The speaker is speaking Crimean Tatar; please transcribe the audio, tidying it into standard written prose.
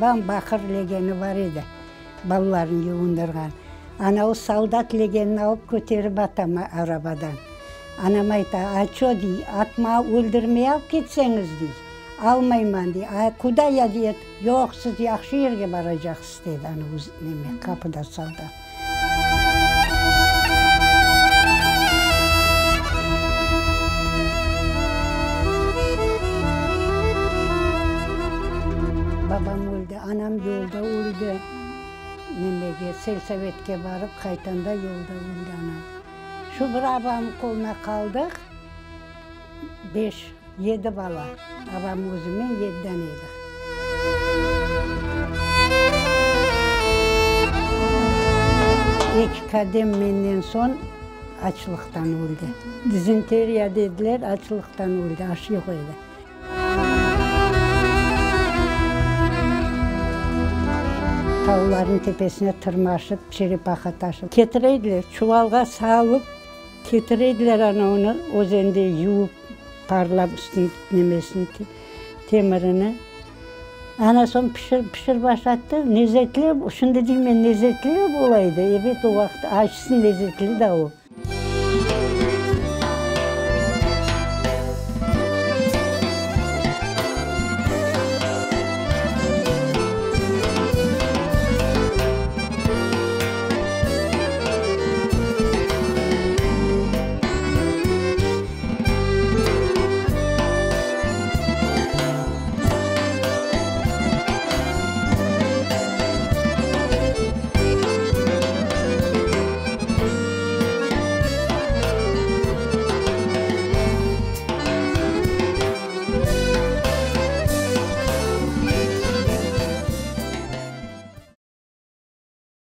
Babam baqır legeni bar edi, balalarını yuvundırğan. Ana o soldat legenini alıp köterip ata arabadan. Anam ayta, A ço, dey, atma, öldürmeye alıp ketseñiz, dey, almayman, dey. A kuda ya deyet, yoq, siz yahşı yerge baracaqsız, dedi ana o neme, qapıda soldat. Babam öldi, anam yolda öldi. Nemege, selsovetke barıp qaytanda yolda öldi anam. Şu bir abamnıñ qoluna qaldıq, beş, yedi bala, abam özümen yediden edik. Eki kadem menden soñ açlıqtan öldi. Dizenteriya dediler, açlıqtan öldi, aş yoq edi. Tavlarnıñ tepesine tırmaşıp, çerepaha taşıp ketire ediler. Çuvalğa salıp ketire ediler, ana onı özende yuvıp, parlap üstüni, nemesini, temirini. Ana soñ pişir, pişir başlattı. Lezetli, şimdi deymen, lezetli ola edi. Ebet, o vaqıt açsın, lezetli da o.